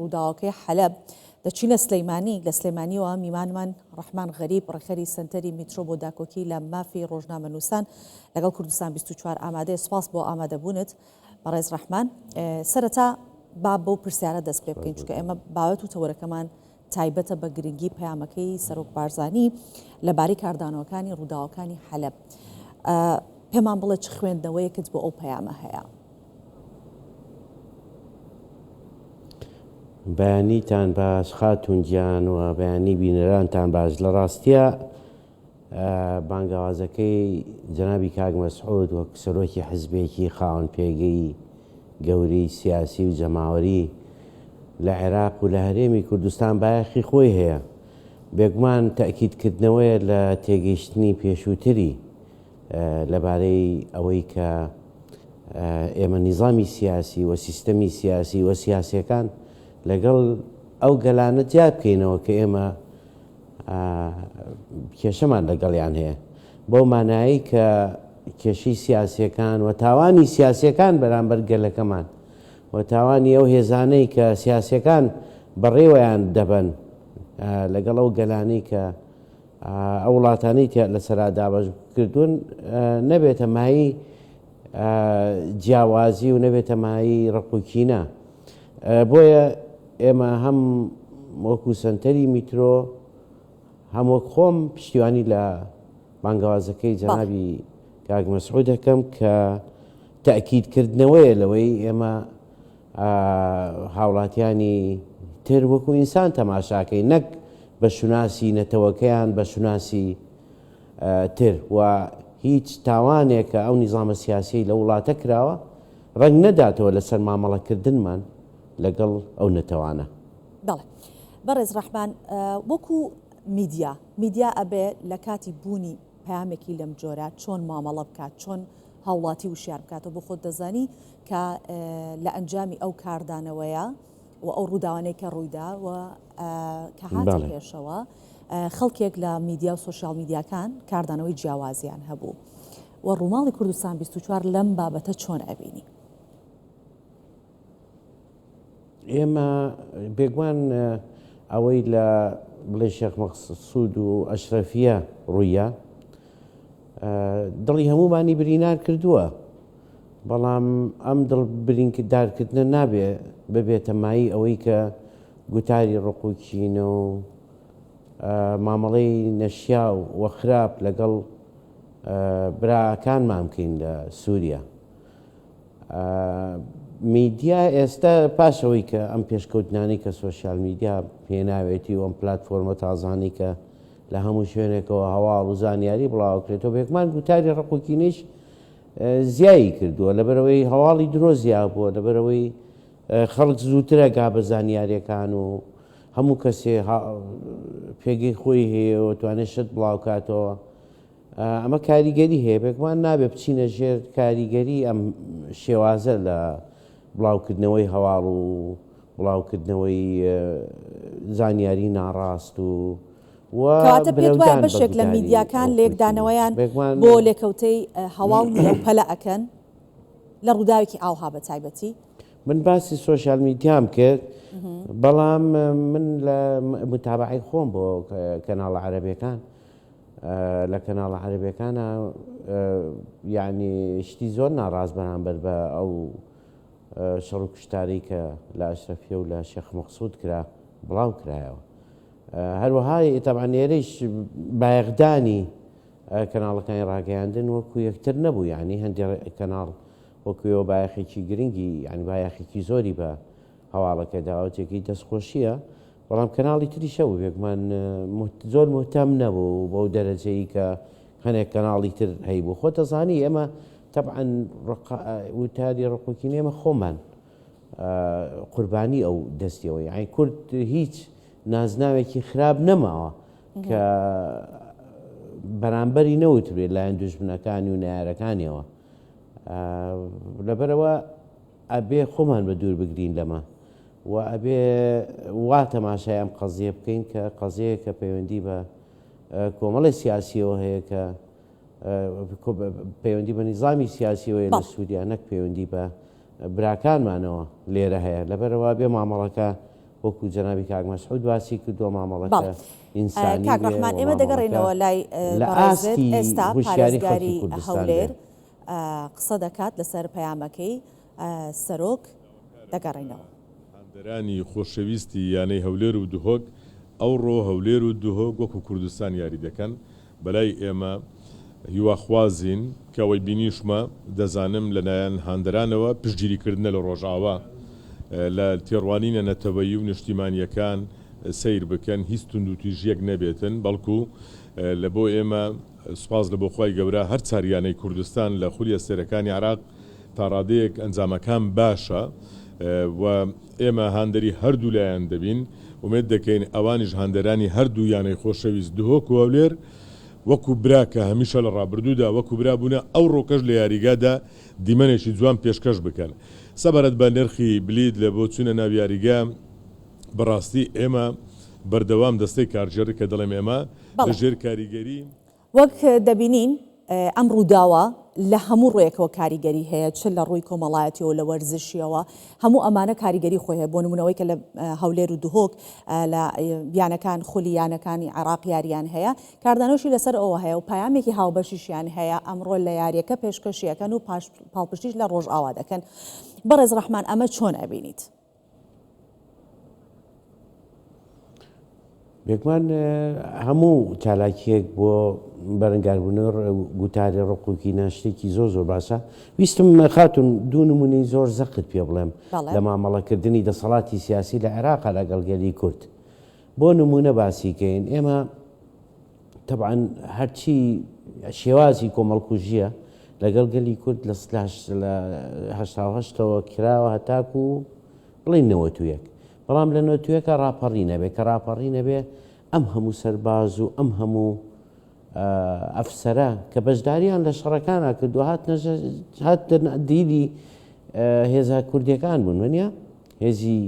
ڕووداوەکەی حەلەب دەچینە سلیمانی، لە سلێمانیەوە میوانمان ڕەحمان غەریب ڕێکخەری سەنتەری میترۆ بۆ داکۆکی لە مافی ڕۆژنامەنووسان لەگەڵ کوردستان 24 ئامادەیە، سوپاس بۆ ئامادەبوونت بەڕێز ڕەحمان. سەرەتا با بەو پرسیارە دەست پێ بکەین چونکە ئێمە باوەت و تەوەرەکەمان تایبەتە بە گرنگی پەیامەکەی سەرۆک بارزانی لەبارەی کاردانەوەکانی ڕووداوەکانی حەلەب. پێمان بڵێ چ خوێندنەوەیەکت بۆ ئەو پەیامە هەیە؟ بەیانیتان باش خاتوون گیان و بەیانی بینەرانتان باش. لە ڕاستیا بانگەوازەکەی جەنابی کاک مەسعود وەک سەرۆکی حزبێکی خاوەن پێگەی گەورەی سیاسی و جەماوەری لە عێراق و لە هەرێمی کوردستان بایەخی خۆی هەیە. بێگومان تەئکیدکردنەوەیە لە تێگەیشتنی پێشووتری لەبارەی ئەوەی کە ئێمە نیزامی سیاسی و سیستەمی سیاسی و سیاسیەکان لەگەڵ ئەو گەلانە جیا بکەینەوە کە ئێمە کێشەمان لەگەڵیان هەیە بەو مانایی کە کێشەی سیاسیەکان و تاوانی سیاسیەکان بەرامبەر گەلەکەمان و تاوانی ئەو هێزانەی کە سیاسیەکان بەڕێوەیان دەبەن لەگەڵ ئەو گەلانەی کە ئەو وڵاتانەی تیا لەسەرا دابەش کردوون نەبێتە مایەی جیاوازی و نەبێتە مایەی ڕق و کینە. بۆیە ئێمە هەم وەکو سەنتەری میترۆ هەم وەک خۆم پشتیوانی لە بانگەوازەکەی جەنابی کاک مەسعود دەکەم کە تەئکیدکردنەوەیە لەوەی ئێمە هاوڵاتیانی تر وەکو ئینسان تەماشاکەین نەک بە شوناسی نەتەوەکەیان بە شوناسی تر و هیچ تاوانێک کە ئەو نیزامە سیاسیەی لە وڵاتە کراوە ڕەنگ نەداتەوە لەسەر مامەڵەکردنمان لەگەڵ ئەو نەتەوانە. بەڵێ بەڕێز ڕەحمان وەکو میدیا، میدیا ئەبێ لە کاتی بوونی پەیامێکی لەم جۆرە چۆن مامەڵە بکات، چۆن هاوڵاتی وشیار بکاتەوە، بۆ خۆت دەزانی کە لە ئەنجامی ئەو کاردانەوەیە و ئەو ڕووداوانەی کە ڕوویدا و کە هاتە پێشەوە خەڵکێک لە میدیا و سۆشیال میدیاکان کاردانەوەی جیاوازیان هەبوو و ڕووماڵی کوردستان 24 لەم بابەتە چۆن ئەبینی؟ ئێمە بێگومان ئەوەی لە بڵێ شێخ مەقسود و ئەشرەفیە ڕوویە دڵی هەموومانی برینار کردووە بەڵام ئەم دڵ بریندارکردنە نابێ ببێتە مایەی ئەوەی کە گوتاری ڕق و کینە و مامەڵەی نەشیاو و خراپ لەگەڵ براکانمان بکەین لە سووریا. میدیا ئێستا پاش ئەوەی کە ئەم پێشکەوتنانەی کە سۆشیال میدیا هێناوێتی و ئەم پلاتفۆرمە تازانەی کە لە هەموو شوێنێکەوە هەواڵ و زانیاری بڵاوکرێتەوە بێگومان گوتاری ڕق و کینەیش زیایی کردووە لەبەرەوەی هەواڵی درۆ زیا بووە لەبەرەوەی خەڵک زووترە گا بە زانیاریەکان و هەموو کەسێ پێگەی خۆی هەیە و توانێت شت بڵاوکاتەوە ئەمە کاریگەری هەیە، بێگومان نابێت بچینە ژێر کاریگەری ئەم شێوازە لە بڵاوکردنەوەی هەواڵ و بڵاوکردنەوەی زانیاری ناڕاست و و کەواتە پێت وایە برەودان بە بەشێک لە گوتاری میدیاکان ڕق و کینە. لێکدانەوەیان بێگومان بۆ لێکەوتەی هەواڵ نییە و پەلە ئەکەن لە ڕووداوێکی ئاوها بە تایبەتی؟ من باسی سۆشیال میدیام کرد بەڵام من لە متابعەی خۆم بۆ کەناڵە عەرەبیەکان لە کەناڵە عەرەبیەکانا یەعنی شتی زۆر ناڕاست بەرامبەر بە ئەو شەڕ و کوشتارەی کە لە ئەشرەفیە و لە شێخ مەقسود کرا بڵاو کرایەوە هەروەها تەبعەن ئێرەیش بایەخدانی کەناڵەکانی ڕاگەیاندن وەکو یەکتر نەبوو یعنی هەندێک کەناڵ وەکوێەوە بایەخێکی گرنگی یعنی بایەخێکی زۆری بە هەواڵەکە داوە جێگەی دەستخۆشیە بەڵام کەناڵی تریش هەبوو بێگومان زۆر مهتەم نەبوو بەو دەرەجەی کە هەنێک کەناڵی تر هەیبوو خۆت دەزانی ئێمە تەبعەن وتاری ڕقوکین ئێمە خۆمان قوربانی ئەو دەستیەوە یعنی کورد هیچ نازناوێکی خراپ نەماوە کە بەرامبەری نەوتبێت لایەن دوژمنەکانی و نارەکانیەوە لەبەرەوە ئەبێ خۆمان بە دوور بگرین لەمە و ئەبێ وا تەماشای ئەم قەزیە بکەین کە قەزیەیەکە پەیوەندی بە کۆمەڵی سیاسیەوە هەیە کە پەیوەندی بە نیزامی سیاسیەوە لە سووریا نەک پەیوەندی بە براکانمانەوە لێرە هەیە لەبەرەوە بێ مامەڵەکە وەکو جەنابی کاک مەسعود باسی کردووە مامەڵەکە ئینسانی کاک بێ ڕەحمان و ئێمە مامەڵەکە دەگەڕێینەوە لای لە بەڕێزت ئاستی ئێستا هوشیاری خەڵکی پارێزگاری کوردستان بێ. هەولێر قسە دەکات لەسەر پەیامەکەی سەرۆک دەگەڕێینەوە. هاندەرانی خۆشەویستی یانەی هەولێر و دهۆک، ئەوڕۆ هەولێر و دهۆک وەکو کوردستان یاری دەکەن، بەلای ئێمە هیواخوازین کە ئەوەی بینیشمە دەزانم لەلایەن هاندەرانەوە پشتگیری کردنە لە ڕۆژئاوا لە تێڕوانینە نەتەوەیی و نیشتیمانیەکان سەیر بکەن هیچ توندوتیژیەک نەبێتن بەڵکو لە بۆ ئێمە سوپاس لە بۆ خوای گەورە هەر چار یانەی کوردستان لە خولی ئەستێرەکانی عێراق تاڕادەیەک ئەنجامەکان باشە و ئێمە هاندەری هەردوو لایەن دەبین، ئومێد دەکەین ئەوانیش هاندەرانی هەردوو یانەی خۆشەویست دهۆک و هەولێر وەکو برا کە هەمیشە لە ڕابردوودا وەکو برا بوونە ئەوڕۆکەش لە یاریگادا دیمەنێکی جوان پێشکەش بکەن. سەبارەت بە نرخی بلیت لە بۆ چوونە ناو یاریگا بەڕاستی ئێمە بەردەوام دەستەی کارگێڕی کە دەڵێم ئێمە لە بەڵێ. ژێر کاریگەری. وەک دەبینین ئەم ڕووداوە لە هەموو ڕوویەکەوە کاریگەری هەیە، چ لە ڕووی کۆمەڵایەتیەوە لە وەرزشیەوە، هەموو ئەمانە کاریگەری خۆی هەیە، بۆ نموونە ئەوەی کە لە هەولێر و دهۆک لە یانەکان خولی یانەکانی عێراق یاریان هەیە، کاردانەوەشی لەسەر ئەوە هەیە و پەیامێکی هاوبەشیشیان هەیە ئەمڕۆ لە یاریەکە پێشکەشی ئەکەن و پاڵپشتیش لە ڕۆژئاوا دەکەن. بەڕێز ڕەحمان ئەمە چۆن ئەبینیت؟ بێگومان هەموو چالاکیەک بۆ بەرەنگاربوونەوەی گوتاری ڕق و کینە شتێکی زۆر زۆر باشە ویستم خاتون دوو نمونەی زۆر زەقت پێ بڵێم لە مامەڵەکردنی دەسەڵاتی سیاسی لە عێراقا لەگەڵ گەلی کورد بۆ نمونە باسیکەین ئێمە تەبعەن هەرچی شێوازی کۆمەڵکوژییە لەگەڵ گەلی کورد لە هەشتاوهەشتەوە کراوە هەتاکو بڵێین 91، بەڵام لە نەوەتویەکە ڕاپەڕی نەبێ، کە ڕاپەڕی نەبێ ئەم هەموو سەرباز و ئەم هەموو ئەفسەرە کە بەشداریان لە شەڕەکانا کردووە هاتنە دیلی هێزە کوردیەکان بوون وەنیە؟ هێزی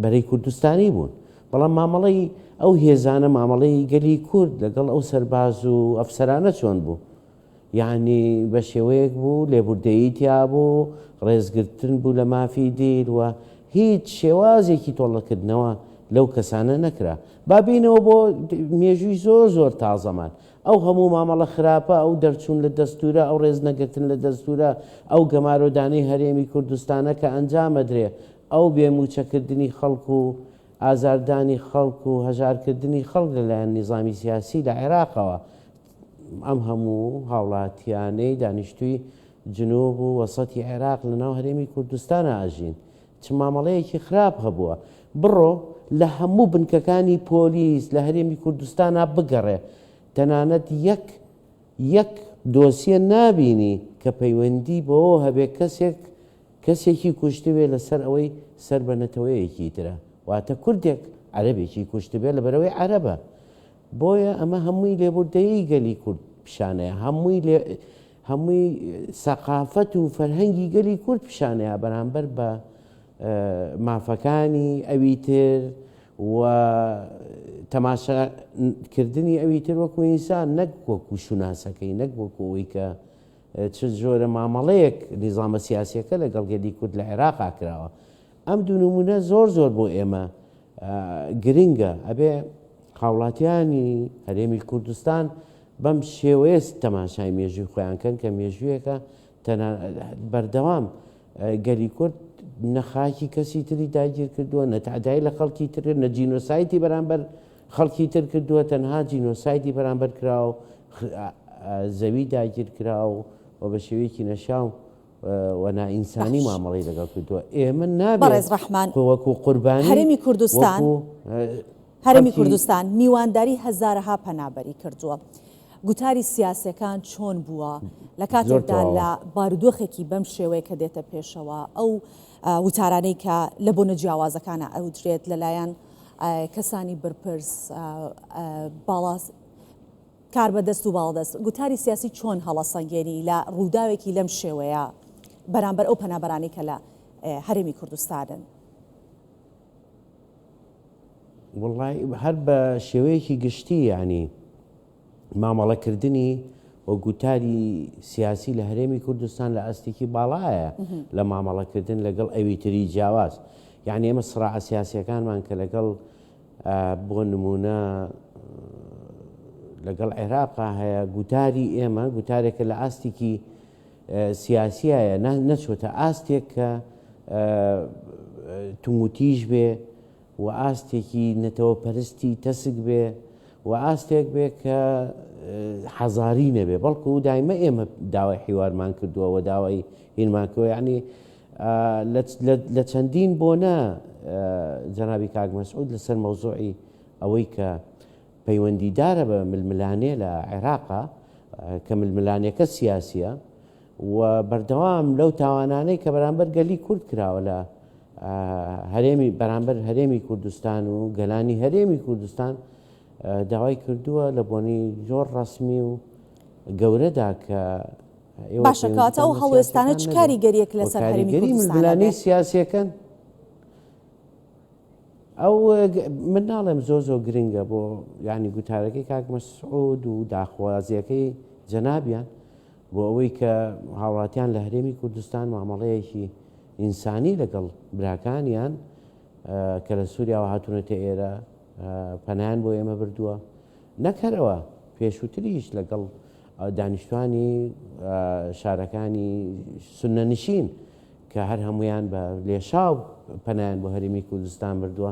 بەرەی کوردستانی بوون، بەڵام مامەڵەی ئەو هێزانە، مامەڵەی گەلی کورد لەگەڵ ئەو سەرباز و ئەفسەرانە چۆن بوو؟ یەعنی بە شێوەیەک بوو لێبوردەیی تیا بوو، ڕێزگرتن بوو لە مافی دیل و هیچ شێوازێکی تۆڵەکردنەوە لەو کەسانە نەکرا. با بێینەوە بۆ مێژووی زۆر زۆر تازەمان. ئەو هەموو مامەڵە خراپە، ئەو دەرچوون لە دەستوورە، ئەو ڕێزنەگرتن لە دەستوورە، ئەو گەمارۆدانەی هەرێمی کوردستانە کە ئەنجامەدرێ، ئەو بێ مووچەکردنی خەڵک و ئازاردانی خەڵک و هەژارکردنی خەڵک لەلایەن نیزامی سیاسی لە عێراقەوە، ئەم هەموو هاوڵاتیانەی دانیشتووی جنوب و وەسەتی عێراق لەناو هەرێمی کوردستانا ئەژین، چ مامەڵەیەکی خراپ هەبووە. بڕۆ لە هەموو بنکەکانی پۆلیس لە هەرێمی کوردستانا بگەڕێ، تەنانەت یەک یەک دۆسیە نابینی کە پەیوەندی بەوەوە هەبێ کەسێک کەسێکی کوشتبێ لەسەر ئەوەی سەر بە نەتەوەیەکی ترە، واتە کوردێک عەرەبێکی کوشتبێ لەبەرئەوەی عەرەبە. بۆیە ئەمە هەمووی لێبوردەیی گەلی کورد پیشانەیە، هەمووی هەمووی سەقافەت و فەرهەنگی گەلی کورد پیشانەیە بەرامبەر بە مافەکانی ئەوی تر و تەماشاکردنی ئەوی تر وەکو ئینسان نەک وەکو شوناسەکەی نەک وەکو ئەوەی کە چ جۆرە مامەڵەیەک نیزامە سیاسیەکە لەگەڵ گەلی کورد لە عێراقا کراوە. ئەم دوو نمونە زۆر زۆر بۆ ئێمە گرنگە ئەبێ هاوڵاتیانی هەرێمی کوردستان بەم شێوەیە تەماشای مێژووی خۆیان کەن کە مێژوویەکە بەردەوام گەلی کورد نە خاکی کەسی تری داگیر کردووە نە تەعدای لە خەڵکی تر نە جینۆسایدی بەرامبەر خەڵکی تر کردووە تەنها جینۆسایدی بەرامبەر کراوە زەوی داگیر کراوە و بە شێوەیەکی نەشیاو و نائینسانی باش. مامەڵەی لەگەڵ کردووە ئێمە نابێ بەڕێز ڕەحمان وەکو قوربانی هەرێمی کوردستان وەکو هەرێمی خەڵکی کوردستان میوانداری هەزارەها پەنابەری کردووە گوتاری سیاسەکان چۆن بووە لە زۆر کاتێکدا تەواوە. لە بارودۆخێکی بەم شێوەیە کە دێتە پێشەوە ئەو وتارانەی کە لە بۆنە جیاوازەکانە ئەوترێت لەلایەن کەسانی برپرس باڵا کاربەدەست و باڵادەست گوتاری سیاسی چۆن هەڵەسەنگێنی لە ڕووداوێکی لەم شێوەیە بەرامبەر ئەو پەنابەرانەی کە لە هەرێمی کوردستانن؟ وەڵای هەر بە شێوەیەکی گشتی یانی مامەڵەکردنی و گوتاری سیاسی لە هەرێمی کوردستان لە ئاستێکی باڵایە لە مامەڵەکردن لەگەڵ ئەوی تری جیاواز. یعنی ئێمە سراعە سیاسیەکانمان کە لەگەڵ بۆ نمونە لەگەڵ عێراقا هەیە گوتاری ئێمە گوتارێکە لە ئاستێکی سیاسیایە نەچۆتە ئاستێک کە توموتیژ بێ و ئاستێکی نەتەوەپەرستی تەسک بێ و ئاستێک بێ کە حەزاری نەبێ بەڵکو دایمە ئێمە داوای حیوارمان کردووە و داوای هینمان کردووە یعنی لە چەندین بۆنە جەنابی کاک مەسعود لەسەر مەوزوعی ئەوەی کە پەیوەندیدارە بە ململانێ لە عێراقا کە ململانێکە سیاسیە و بەردەوام لەو تاوانانەی کە بەرامبەر گەلی کورد کراوە لە هەرێمی بەرامبەر هەرێمی کوردستان و گەلانی هەرێمی کوردستان داوای کردووە لە بۆنی زۆر ڕسمی و گەورەدا کە باشە کەواتە ئەو هەڵوێستانە چ کاریگەریەک لەسەر هەرێمی کوردستان ململانێی سیاسیەکەن ئەو من ناڵێم زۆر زۆر گرنگە بۆ ینی گوتارەکەی کاک مەسعود و داخوازیەکەی جەنابیان بۆ ئەوەی کە هاوڵاتیان لە هەرێمی کوردستان مامەڵەیەکی ئینسانی لەگەڵ براکانیان کە لە سووریاوە هاتوونەتە ئێرە پەنایان بۆ ئێمە بردووە نەک هەر ئەوە پێشووتریش لەگەڵ دانیشتوانی شارەکانی سوننەنشین کە هەر هەمویان بە لێشاو پەنایان بۆ هەرێمی کوردستان بردووە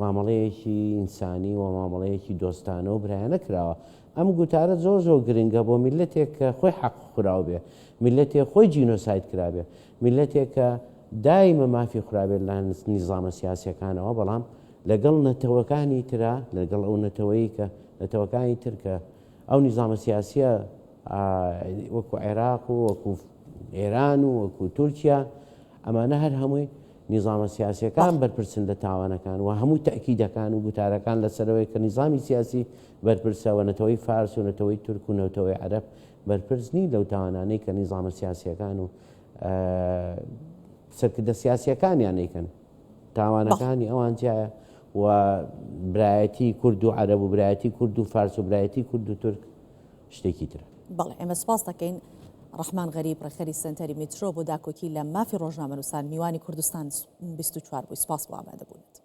مامەڵەیەکی ئینسانی و مامەڵەیەکی دۆستانە و برایانە کراوە ئەم گوتارە زۆر زۆر گرنگە بۆ میللەتێک کە خۆی حەق خوراو بێ، میللەتێک خۆی جینۆساید کرابێ، میللەتێک کە دایمە مافی خورابێت لە نیزامە سیاسیەکانەوە، بەڵام لەگەڵ نەتەوەکانی ترا، لەگەڵ ئەو نەتەوەی کە نەتەوەکانی تر کە ئەو نیزامە سیاسیە وەکو عێراق و وەکو ئێران و وەکو تورکیا ئەمانە هەر هەمووی نیزامە سیاسیەکان بەرپرسن لە تاوانەکان و هەموو تەئکیدەکان و گوتارەکان لەسەرەوەی کە نیزامی سیاسی بەرپرسە و نەتەوەی فارس و نەتەوەی تورک و نەوتەوەی عەرەب بەرپرس نین لەو تاوانانەی کە نیزامە سیاسیەکان و سەرکردە سیاسیەکانیان ئەیکەن. تاوانەکانی ئەوان جیایە و برایەتی کورد و عەرەب و برایەتی کورد و فارس و برایەتی کورد و تورک شتێکی ترە. بەڵێ ئێمە سوپاست دەکەین ڕەحمان غەریب ڕێکخەری سەنتەری میترۆ بۆ داکۆکی لە مافی ڕۆژنامەنووسان میوانی کوردستان 24 بووی سوپاس بۆ ئامادەبوونت.